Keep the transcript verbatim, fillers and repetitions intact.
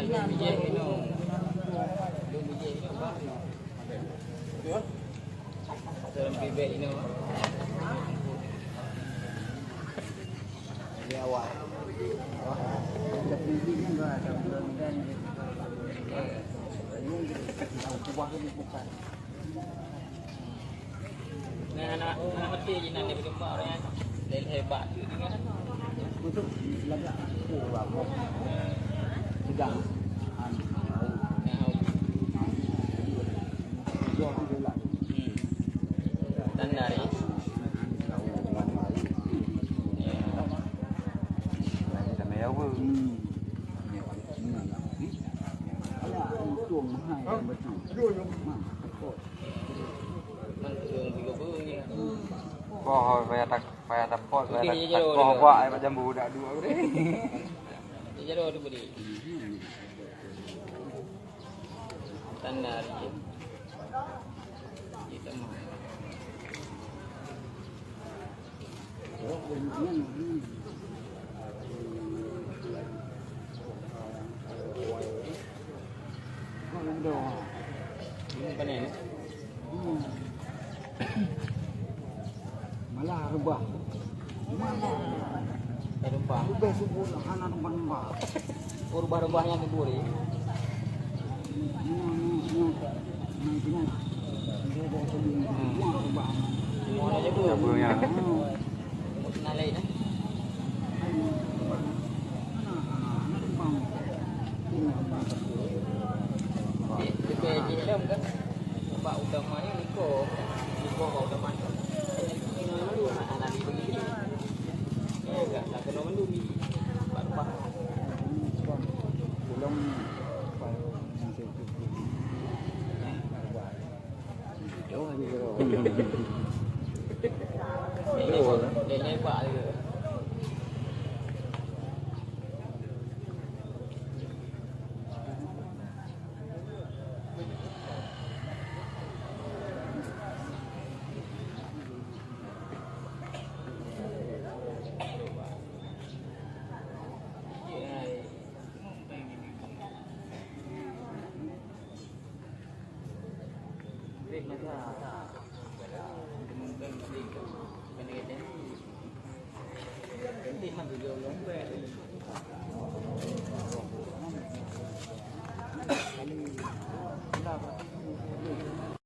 Bijéh inong. Lôn bijéh inong, Pak. Dalam bibet inong. Dari awal. Nah, anak, anak mati je nan dia bergempak orang yang leleh hebat tu dengan. Betul, lagak aku lah, kok. Tegang. Nah, jauh tu lah. Hmm. Tanda ni. Ya. Hmm. Alah, untung mahal yang betul. Nah, kok. Poh, payah tak, payah tapot, payah tak, tak poh, buat ai macam budak dua. Di jero tu budi. Tanda hari. Kita mah. Malah reubah. Reubah. Ubé subur hana reubah-reubah. Oh, reubah-reubah nyang subur, ya? Semua ada je tu. Apa yang? Leubeh jih lom kan. Bak utama ni niko. Niko bak utama ni. Anak-anak ni begini. Ya, tak kena mandum ni. Bak rumah. Pulang.